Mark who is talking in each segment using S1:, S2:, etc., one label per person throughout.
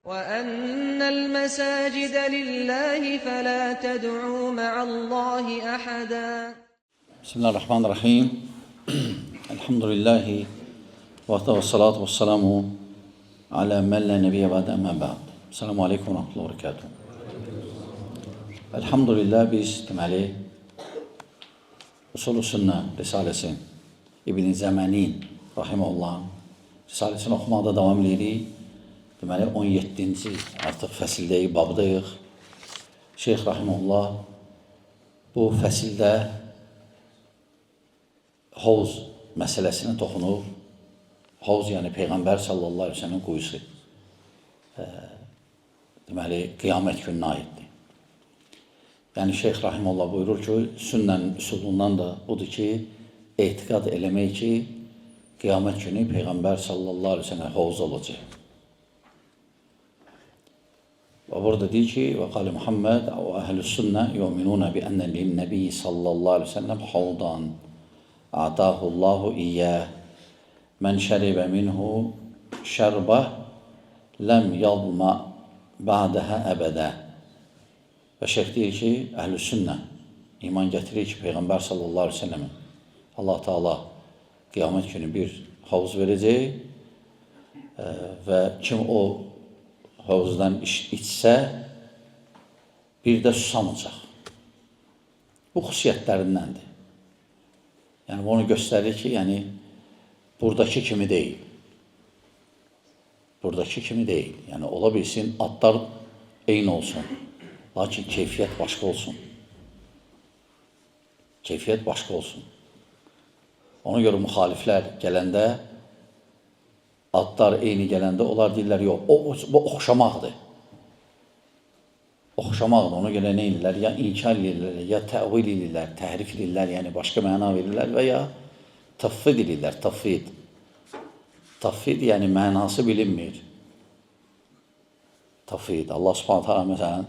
S1: وأن المساجد لله فلا تدعوا مع الله أحدا.
S2: Bismillahirrahmanirrahim. Elhamdülillahi ve salatu ve selamu ala men la nebiyye ba'de amma ba'd. Selamun aleyküm ve rahmetullahi ve berekatuhu. Elhamdülillah biz deməli Usul-u Sünnə Risalesi İbn-i Zəmənin rahimehullah Risalesini oxumaqda davam edirik. Deməli 17-ci artıq fəsildəyik, babdayıq. Şeyx rahimehullah bu fəsildə hovuz məsələsinə toxunur. Hovuz, yəni Peyğəmbər sallallahu əleyhi və səlləmin quyusu. Deməli qiyamət gününə aiddir. Yəni Şeyx rahimehullah buyurur ki, sünnənin üsulundan da budur ki, etiqad eləmək ki, qiyamət günü Peyğəmbər sallallahu əleyhi və səlləm hovuz olacaq. Və burada deyir ki, və qali Muhammed və əhl-i sünnə yu'minuna bi enne lin-nebi sallallahu əleyhi və səlləm havdan a'tahullahu iyyah men şeribe minhu şerbe lem yadma ba'daha əbədə. Və şeyx deyir ki, əhl-i sünnə iman gətirir ki, Peyğəmbər sallallahu əleyhi və səlləmin Allah Teala qiyamət günü bir havuz verəcək və kim o havuzdan içsə bir də susamayacaq. Bu xüsusiyyətlərindəndir. Yəni bunu göstərir ki, yəni buradakı kimi deyil. Buradakı kimi deyil. Yəni ola bilsin adlar eyni olsun. Lakin keyfiyyət başqa olsun. Keyfiyyət başqa olsun. Ona görə müxaliflər gələndə, adlar eyni gələndə onlar deyirlər, yox, bu oxşamaqdır. Oxşamaqdır. Ona görə nə edirlər? Ya inkar edirlər, ya təvil edirlər, təhrif edirlər, yəni başqa məna verirlər və ya təfvid edirlər, təfvid. Təfvid, yəni mənası bilinmir. Təfvid. Allah Subhanahu taala məsələn,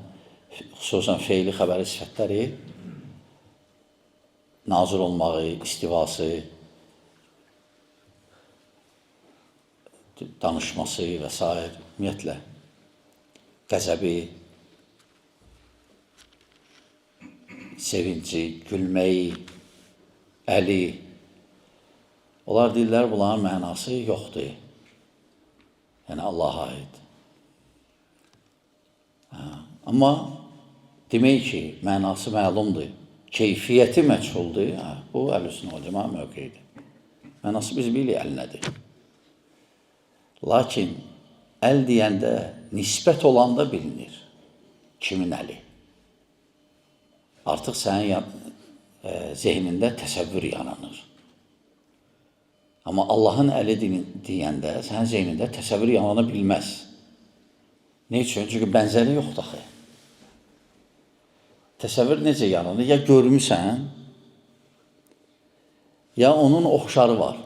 S2: xüsusən feili xəbəri sifətləri, nazir olmağı, istivası, danışması və s. Ümumiyyətlə, qəzəbi, sevinci, gülməyi, əli. Onlar deyirlər, bunların mənası yoxdur. Yəni, Allaha aid. Amma demək ki, mənası məlumdur, keyfiyyəti məchuldur, bu əhl-i sünnə vəl cemaat mövqeyidir. Mənası biz bilirik əl nədir. Lakin əl deyəndə nisbət olanda bilinir kimin əli. Artıq sənin zehnində təsəvvür yaranır. Amma Allahın əli deyəndə sənin zehnində təsəvvür yarana bilməz. Ne üçün? Çünki bənzəri yoxdur axı. Təsəvvür necə yaranır? Ya görmüsən, ya onun oxşarı var.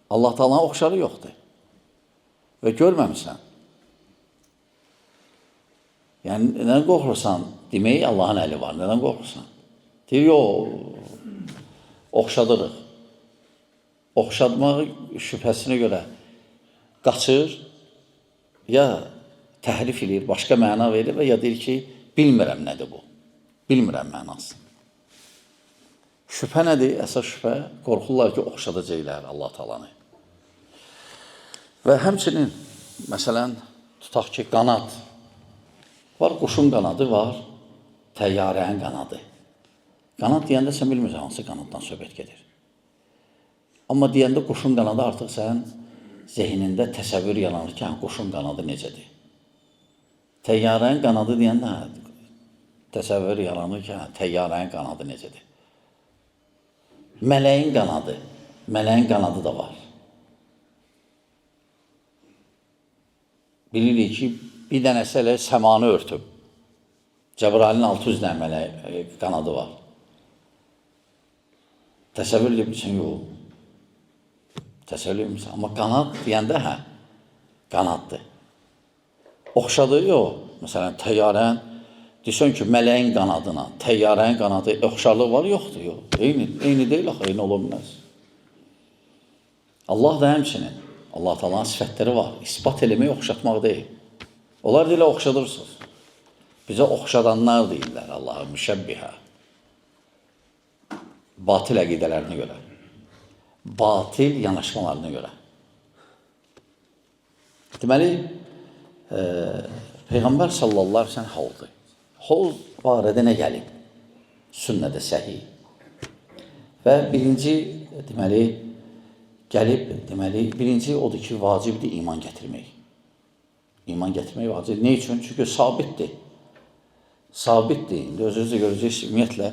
S2: Allah Taala'nın oxşarı yoxdur. Və görməmisən. Yəni, nədən qorxursan? Demək, Allahın əli var. Nədən qorxursan? Deyir, yox, oxşadırıq. Oxşatmaq şübhəsinə görə qaçır, ya təhrif eləyir, başqa məna verir və ya deyir ki, bilmirəm nədir bu. Bilmirəm mənasını. Şübhə nədir? Əsas şübhə, qorxurlar ki, oxşadacaqlar Allah Taala'nı. Və həmçinin, məsələn, tutaq ki, qanad. Var quşun qanadı, var təyyarənin qanadı. Qanad deyəndə sən bilmirsən hansı qanaddan söhbət gedir. Amma deyəndə quşun qanadı artıq sənin zehnində təsəvvür yaranır ki, quşun qanadı necədir? Təyyarənin qanadı deyəndə təsəvvür yaranır ki, təyyarənin qanadı necədir? Mələyin qanadı, mələyin qanadı da var. Bilirik ki, bir dənəsi elə səmanı örtüb. Cəbrailin 600 dənə mələk qanadı var. Təsəvvür edə bilirsən, yox. Təsəvvür edə bilmirsən. Amma qanad deyəndə, hə, qanaddır. Oxşadı, yox. Məsələn, təyyarən, desən ki, mələyin qanadına, təyyarənin qanadı oxşarlıq var, yoxdur, yox. Eyni deyil axı, eyni ola bilməz. Allah da həmçinin. Allah Taala'nın sifətləri var. İsbat eləmək oxşatmaq deyil. Onlar deyirlər, oxşadırsınız. Bizə oxşadanlar deyirlər Allah'a, müşəbbihə. Batil əqidələrinə görə. Batil yanaşmalarına görə. Deməli, Peyğəmbər sallallahu aleyhi ve sellem havuzdur. Havuz barədə nə gəlib? Sünnədə səhih. Və birinci, deməli, gəlib, deməli, birinci odur ki, vacibdir iman gətirmək. İman gətirmək vacibdir. Nə üçün? Çünki sabitdir. Sabitdir. İndi özünüz də görəcəksiniz, ümumiyyətlə,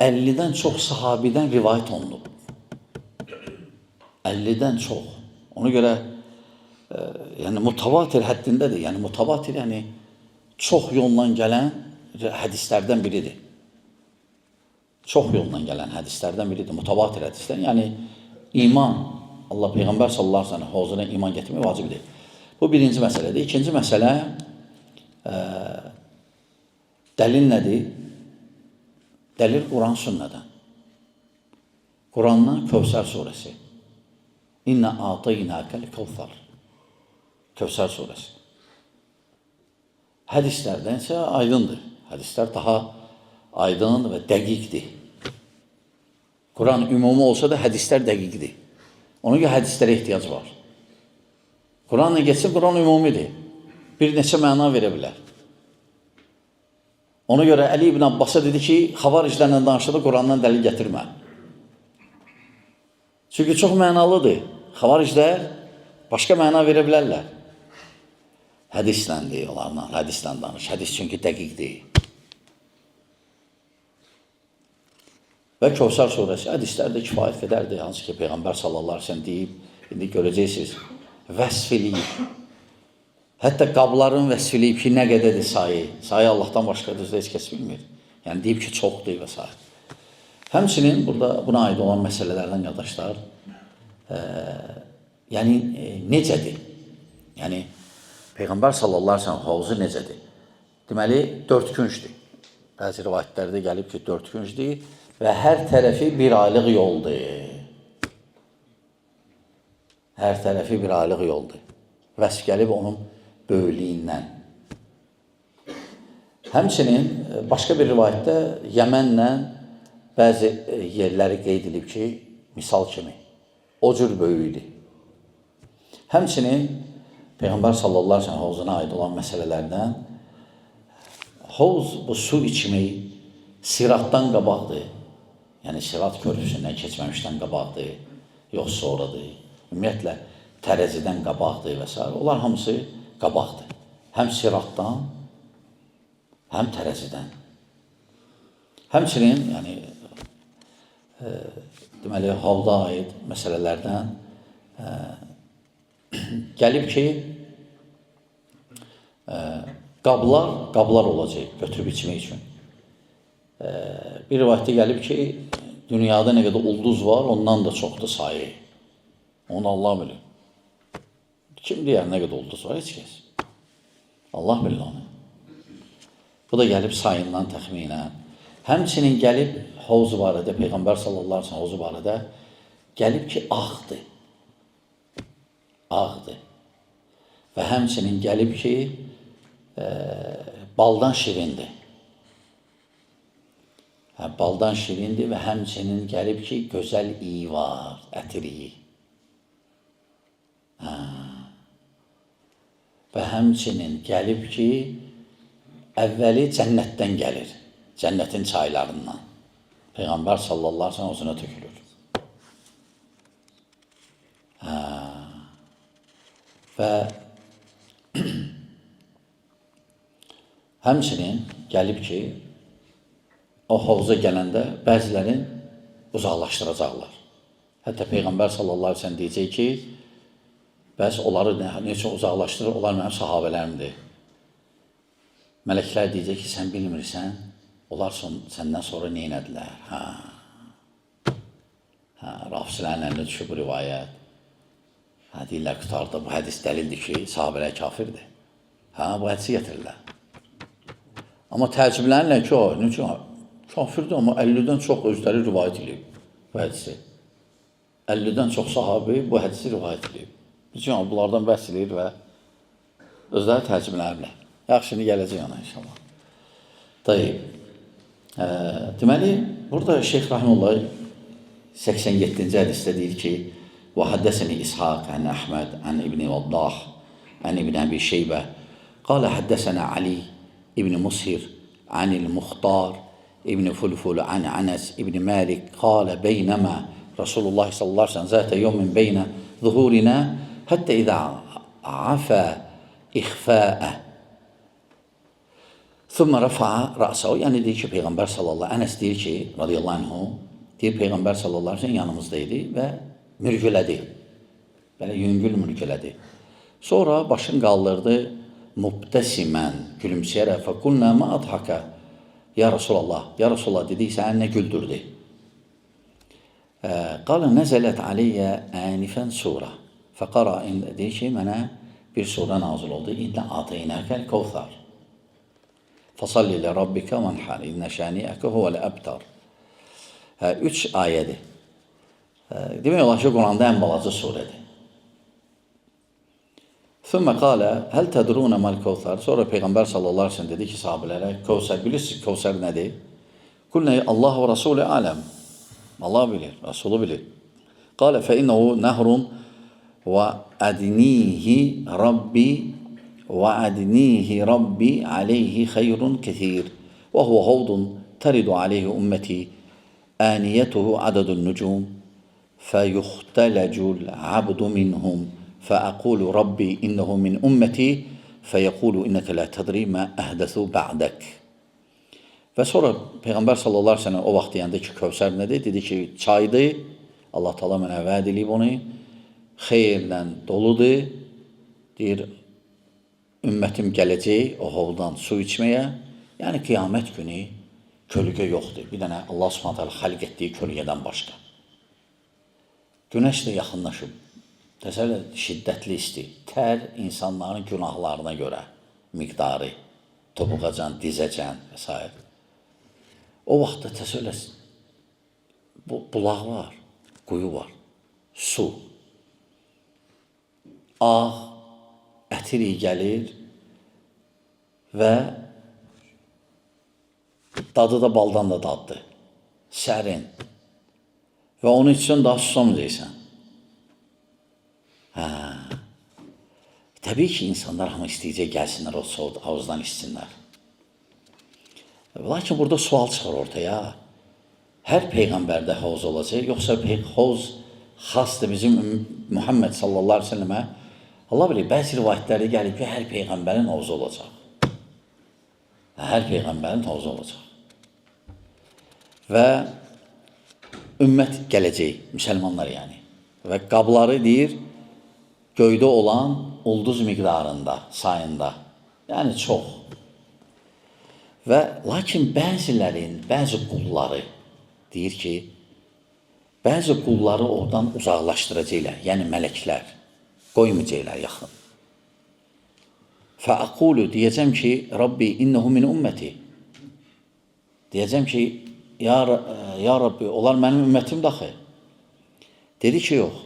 S2: 50-dən çox sahabidən rivayət olunub. 50-dən çox. Ona görə, yəni mutavatir həddindədir. Yəni mutavatir, yəni çox yolla gələn hədislərdən biridir. Çox yolla gələn hədislərdən biridir. Mutavatir hədislər. Yəni iman, Allah Peyğəmbər sallallahu əleyhi və səlləm hovuzuna iman gətirmək vacibdir. Bu birinci məsələdir. İkinci məsələ dəlil nədir? Dəlil Quran sünnədən. Qurandan Kövsər surəsi. İnna a'taynakal Kövsər. Kövsər surəsi. Hədislərdən isə aydındır. Hədislər daha aydın və dəqiqdir. Quran ümumi olsa da hədislər dəqiqdir. Ona görə hədislərə ehtiyac var. Quranla getsin, Quran ümumidir. Bir neçə məna verə bilər. Ona görə Əli ibn Abbasa dedi ki, xavariclərlə danışanda Qurandan dəlil gətirmə. Çünki çox mənalıdır. Xavariclər başqa məna verə bilərlər. Hədislə deyir onlarla, hədislə danış. Hədis çünki dəqiqdir. Və Kövsər surəsi hədislərdə kifayət qədərdir. Hansı ki, Peyğəmbər sallallahu əleyhi və səlləm deyib, indi görəcəksiniz, vəsf eləyib. Hətta qabların vəsf eləyib ki, nə qədərdir sayı. Sayı Allahdan başqa düzdə heç kəs bilmir. Yəni deyib ki, çoxdur və s. Həmçinin burada buna aid olan məsələlərdən qardaşlar, yəni necədir? Yəni Peyğəmbər sallallahu əleyhi və səlləm havuzu necədir? Deməli, 4 küncdür. Bəzi rivayətlərdə gəlib ki, 4 küncdür və hər tərəfi bir aylıq yoldur. Hər tərəfi bir aylıq yoldur. Vəsf gəlib onun böyüklüyündən. Həmçinin başqa bir rivayətdə Yəmənlə bəzi yerləri qeyd edilib ki, misal kimi, o cür böyükdür. Həmçinin Peyğəmbər sallallahu əleyhi və səlləm hovuzuna aid olan məsələlərdən hovuz bu su içmək siratdan qabaqdır. Yəni sirat körpüsündən keçməmişdən qabaqdır, yox sonradır. Ümumiyyətlə tərəzidən qabaqdır və s. Onlar hamısı qabaqdır. Həm siratdan, həm tərəzidən. Həmçinin, yəni deməli, havda aid məsələlərdən gəlib ki, qablar olacaq götürüb içmək üçün. Bir rivayətdə gəlib ki, dünyada nə qədər ulduz var, ondan da çoxdur sayı. Onu Allah bilir. Kim deyər nə qədər ulduz var? Heç kəs. Allah bilir onu. Bu da gəlib sayından təxminən. Həmçinin gəlib hovuz barədə, Peyğəmbər sallallahu əleyhi və səlləm hovuzu barədə gəlib ki, ağdır. Ağdır. Və həmçinin gəlib ki, baldan şirindir. Hə, baldan şirindir və həmçinin gəlib ki, gözəl iyi var, ətir iyi. Hə. Və həmçinin gəlib ki, əvvəli cənnətdən gəlir, cənnətin çaylarından. Peyğəmbər sallallahu əleyhi və səlləm özünə tökülür. Hə. Və həmçinin gəlib ki, o hovuza gələndə bəzilərin uzaqlaşdıracaqlar. Hətta Peyğəmbər sallallahu əleyhi və səlləm deyəcək ki, bəs onları nə üçün uzaqlaşdırır? Onlar mənim sahabələrimdir. Mələklər deyəcək ki, sən bilmirsən, onlar səndən sonra nə elədilər? Hə. Hə, rafisilərin əlinə düşüb bu rivayət. Hə, deyirlər, qutardı, bu hədis dəlildir ki, sahabələr kafirdir. Hə, bu hədisi gətirirlər. Amma təəccüblənirlər ki, o, necə kafirdir, amma 50-dən çox özləri rivayət edib bu hədisi. 50-dən çox sahabi bu hədisi rivayət edib. Bütün bunlardan bəhs edir və Özləri tərcümələrlə. Yaxşı, indi gələcək ona inşallah. Tayyib. Deməli, burada Şeyx Rahimullah 87-ci hədisdə deyir ki, وحدثني إسحاق عن أحمد عن ابن وضاح عن ابن أبي شيبة قال حدثنا علي ابن مسهر عن المختار ابن فلفل عن أنس ابن مالك قال بينما رسول الله صلى الله عليه وسلم ذات يوم بين ظهورنا حتى إذا عفا إخفاءه ثم رفع رأسه. Yəni deyir ki, Peyğəmbər sallallahu Ənəs deyir ki, radiyallahu anhu, deyir Peyğəmbər sallallahu aleyhi ve sellem yanımızdaydı və mürgülədi. Belə yüngül mürgülədi. Sonra başını qaldırdı mübtəsimən, gülümsəyərək. Fəkulnə mə adhaka ya Rasulallah. Ya Rasulallah dedik, səni nə güldürdü? Qalə nəzələt aleyyə ənifən sura. Fəqara, deyir ki, mənə bir sura nazil oldu. İnnə ateynəkəl kovthar. Fasalli li rabbikə vənhar. İnnə şəniəkə huvəl əbtar. Üç ayədir. Demək olar ki, Quranda ən balaca surədir. Thumma qala, həl tədruna mal Kevsər? Sonra Peyğəmbər sallallahu aleyhi ve sellem dedi ki, sahabelərə, Kevsər, bilirsiniz Kevsər nədir? Kulne Allah və Rasulü aləm. Allah bilir, Rasulü bilir. Qala fe innehu nehrun və adnihi Rabbi və adnihi Rabbi aleyhi xeyrun kəsir. Və huve havdun təridu aleyhi ümmeti aniyetuhu adadun nucum. فيختلج العبد منهم فأقول ربي إنه من أمتي فيقول إنك لا تدري ما أحدثوا بعدك. Və sonra Peyğəmbər sallallahu aleyhi ve sellem o vaxt deyəndə ki, Kövsər nədir? Dedi ki, çaydır. Allah Teala mənə vəd eləyib onu. Xeyirlə doludur. Deyir, ümmətim gələcək o hovdan su içməyə. Yəni qiyamət günü kölgə yoxdur. Bir dənə Allah Subhanahu taala xəlq etdiyi kölgədən başqa. Günəş də yaxınlaşıb. Təsəvvür et, şiddətli isti. Tər insanların günahlarına görə miqdarı, topuğacan, dizəcən və s. O vaxtda təsəvvür et, bulaq var, quyu var, su. Ağ, ətir iyi gəlir və dadı da baldan da daddır. Sərin. Və onu içsən daha susamayacaqsan. Hə. Təbii ki, insanlar hamı istəyəcək gəlsinlər o havuzdan içsinlər. Lakin burada sual çıxır ortaya. Hər peyğəmbərdə havuz olacaq, yoxsa havuz xasdır bizim Muhammed sallallahu aleyhi ve sellemə? Allah bilir, bəzi rivayətlərdə gəlib ki, hər peyğəmbərin havuzu olacaq. Hər peyğəmbərin havuzu olacaq. Və ümmət gələcək, müsəlmanlar yəni. Və qabları deyir, göydə olan ulduz miqdarında, sayında. Yəni çox. Və lakin bəzilərin, bəzi qulları deyir ki, bəzi qulları oradan uzaqlaşdıracaqlar, yəni mələklər, qoymayacaqlar yaxın. Fəaqulu, deyəcəm ki, Rabbi innehu min ümməti. Deyəcəm ki, ya Rabbi, onlar mənim ümmətimdir axı. Dedi ki, yox,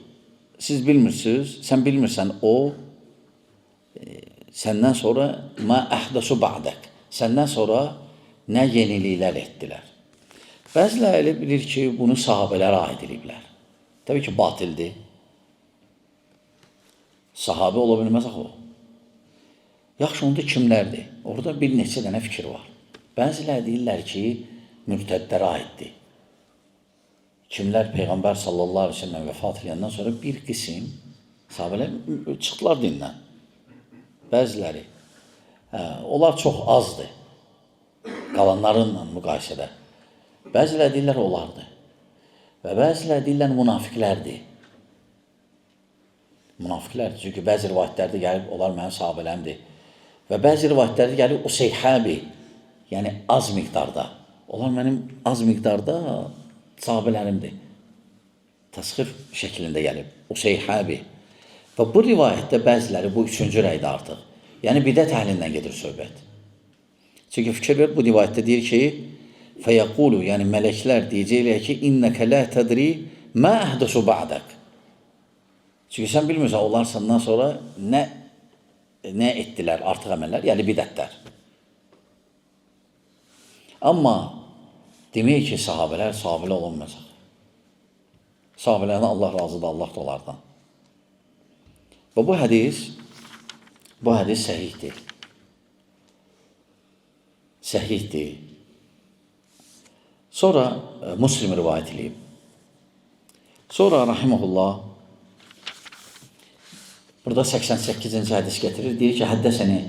S2: siz bilmirsiniz, sən bilmirsən o, səndən sonra ma əhdəsu ba'dək, səndən sonra nə yeniliklər etdilər. Bəziləri elə bilir ki, bunu sahabələrə aid ediblər. Təbii ki, batildir. Sahabə ola bilməz axı o. Yaxşı, onda kimlərdir? Orada bir neçə dənə fikir var. Bəziləri deyirlər ki, mürtədlərə aiddir. Kimlər Peyğəmbər sallallahu aleyhi ve sellem vəfat edəndən sonra bir qism sahabələr çıxdılar dindən. Bəziləri. Onlar çox azdır. Qalanlarınla müqayisədə. Bəziləri deyirlər onlardır. Və bəziləri deyirlər münafiqlərdir. Münafiqlərdir. Çünki bəzi rivayətlərdə gəlib onlar mənim sahabələrimdir. Və bəzi rivayətlərdə gəlib o seyhəbi, yəni az miqdarda. Onlar mənim az miqdarda sahabələrimdir. Təsxir şəklində gəlib. O seyhəbi. Və bu rivayətdə bəziləri bu üçüncü rəydə artıq. Yəni bidət əhlindən gedir söhbət. Çünki fikir ver, bu rivayətdə deyir ki, fəyəqulu, yəni mələklər deyəcəklər ki, innəkə lə tədri mə əhdəsu ba'dək. Çünki sən bilmirsən, onlar səndən sonra nə Nə etdilər artıq əməllər? Yəni bidətlər. Amma demək ki, sahabələr sahabələr olunmayacaq. Sahabələrdən Allah razıdır, Allah da onlardan. Və bu hədis səhihdir. Səhihdir. Sonra Müslim rivayət edib. Sonra rahimehullah burada 88-ci hədis gətirir. Deyir ki, həddəsini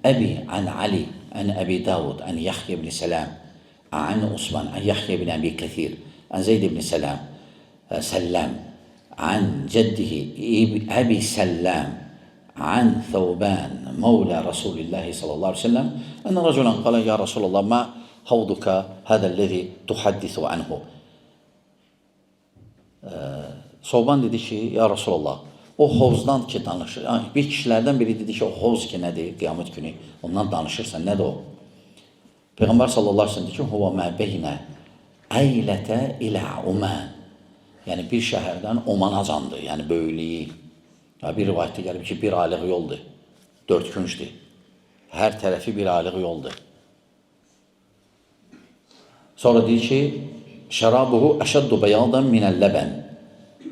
S2: Əbi an Ali, an Əbi Davud, an Yahya ibn Salam, an Osman, an Yahya ibn Əbi Kəthir, an Zeyd ibn Salam, Səlləm, an cəddihi Əbi Səlləm, عن ثوبان مولى رسول الله صلى الله عليه وسلم أن رجلا قال يا رسول الله ما حوضك هذا الذي تحدث عنه. Soban dedi ki, ya Resulallah, o hovuzdan ki danışır. Bir kişilərdən biri dedi ki, o hovuz ki nədir qiyamət günü, ondan danışırsan, nədir o? Peyğəmbər sallallahu aleyhi ve sellem dedi ki, huvə mə beynə əylətə ilə Uman. Yəni bir şəhərdən Omanacandır, yəni böyüklüyü. Bir rivayətdə gəlib ki, bir aylıq yoldur, 4 küncdür. Hər tərəfi bir aylıq yoldur. Sonra deyir ki, şərabuhu əşəddu bəyadan minəl-ləbən.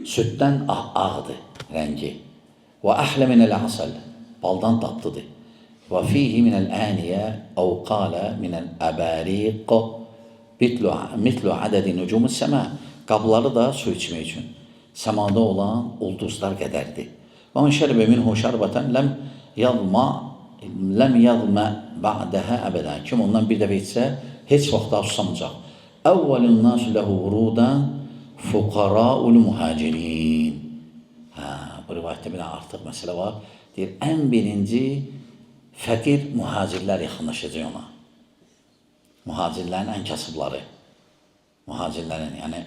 S2: Süddən ağdır rəngi. Və əhlə minəl-əsəl. Baldan tatlıdır. Və fihi minəl-əniyə əv qalə minəl-əbəriq mitlu ədədi nücumus səmə. Qabları da su içmək üçün səmada olan ulduzlar qədərdir. Və mən şəribə minhu şərbətən ləm yadma ba'dəhə əbədən. Kim ondan bir dəfə içsə, heç vaxt daha susamayacaq. Əvvəlun nasu ləhu vurudan fuqaraul muhacirin. Hə, bu rivayətdə bir artıq məsələ var. Deyir, ən birinci fəqir mühacirlər yaxınlaşacaq ona. Mühacirlərin ən kasıbları. Mühacirlərin, yəni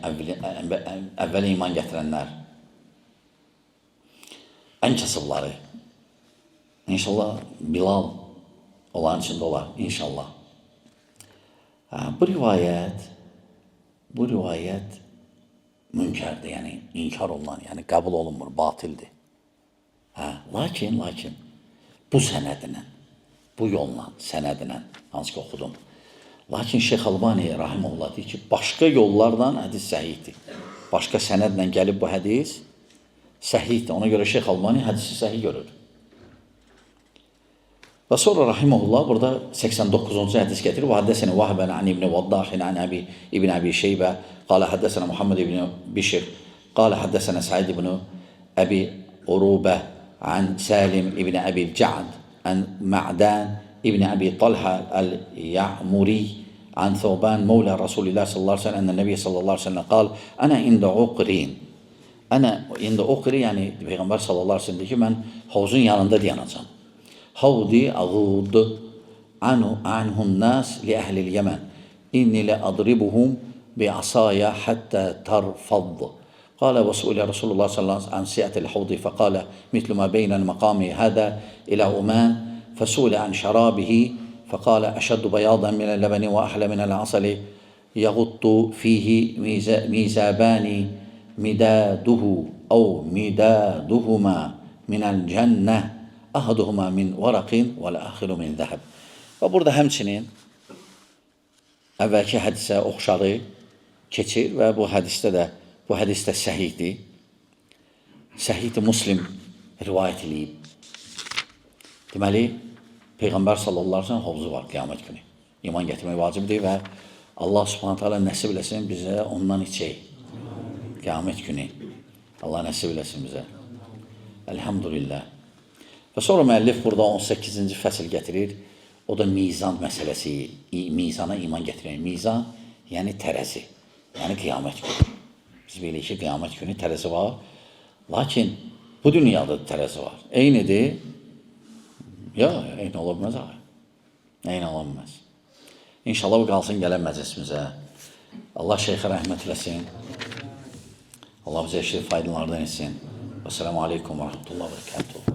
S2: əvvəl iman gətirənlər. Ən kasıbları. İnşallah Bilal onların içində olar. İnşallah. Hə, bu rivayət münkərdir, yəni inkar olunan, yəni qəbul olunmur, batildir. Hə, lakin bu sənədlə, bu yolla, sənədlə, hansı ki oxudum. Lakin Şeyx Albani rahimehullah deyir ki, başqa yollardan hədis səhihdir. Başqa sənədlə gəlib bu hədis səhihdir. Ona görə Şeyx Albani hədisi səhih görür. Və sonra rahimehullah burada 89-cu hədis gətirir. Və həddəsənə Vahbən an İbn Vaddah an Əbi İbn Əbi Şeybə qala həddəsənə Muhammed ibn Bişr qala həddəsənə Said ibn Əbi Urubə an Salim ibn Əbi Ca'd an Ma'dan ibn Əbi Talha el-Ya'muri an Thawban mawla Rasulillah sallallahu aleyhi ve sellem enne Nebi sallallahu aleyhi ve sellem qal ana ində uqrin. Ana ində uqri, yəni Peyğəmbər sallallahu aleyhi ve sellem deyir ki, mən havuzun yanında dayanacağam. Havdi ağud anhun nas li əhlil Yəmən. İnni le adribuhum bi asaya hatta tarfad. Qala və suile Rasulullah sallallahu aleyhi ve sellem an si'atil havdi faqala mitlu ma beynel maqami hada ila Uman fasuile an şarabihi faqala əşəddu bayadan minəl ləbəni və əhlə minəl asali yağuttu fihi mizabani midaduhu əv midaduhuma minəl cənnə ahaduhuma min varaqin vəl-axiru min zəhəb. Və burada həmçinin əvvəlki hədisə oxşarı keçir və bu hədisdə də, bu hədis də səhihdir. Səhihdir, Muslim rivayət eləyib. Deməli, Peyğəmbər sallallahu aleyhi ve sellem hovuzu var qiyamət günü. İman gətirmək vacibdir və Allah subhanahu teala nəsib eləsin bizə ondan içək. Qiyamət günü. Allah nəsib eləsin bizə. Elhamdülillah. Və sonra müəllif burada 18-ci fəsil gətirir. O da mizan məsələsi, mizana iman gətirmək. Mizan, yəni tərəzi, yəni qiyamət günü. Biz bilirik ki, qiyamət günü tərəzi var. Lakin bu dünyada da tərəzi var. Eynidir. Ya, eyni ola bilməz axı. Eyni ola bilməz. İnşallah bu qalsın gələn məclisimizə. Allah şeyxə rəhmət eləsin. Allah bizə eşidib faydalardan etsin. Vəssalamu aleykum və rəhmətullah və bərəkatuhu.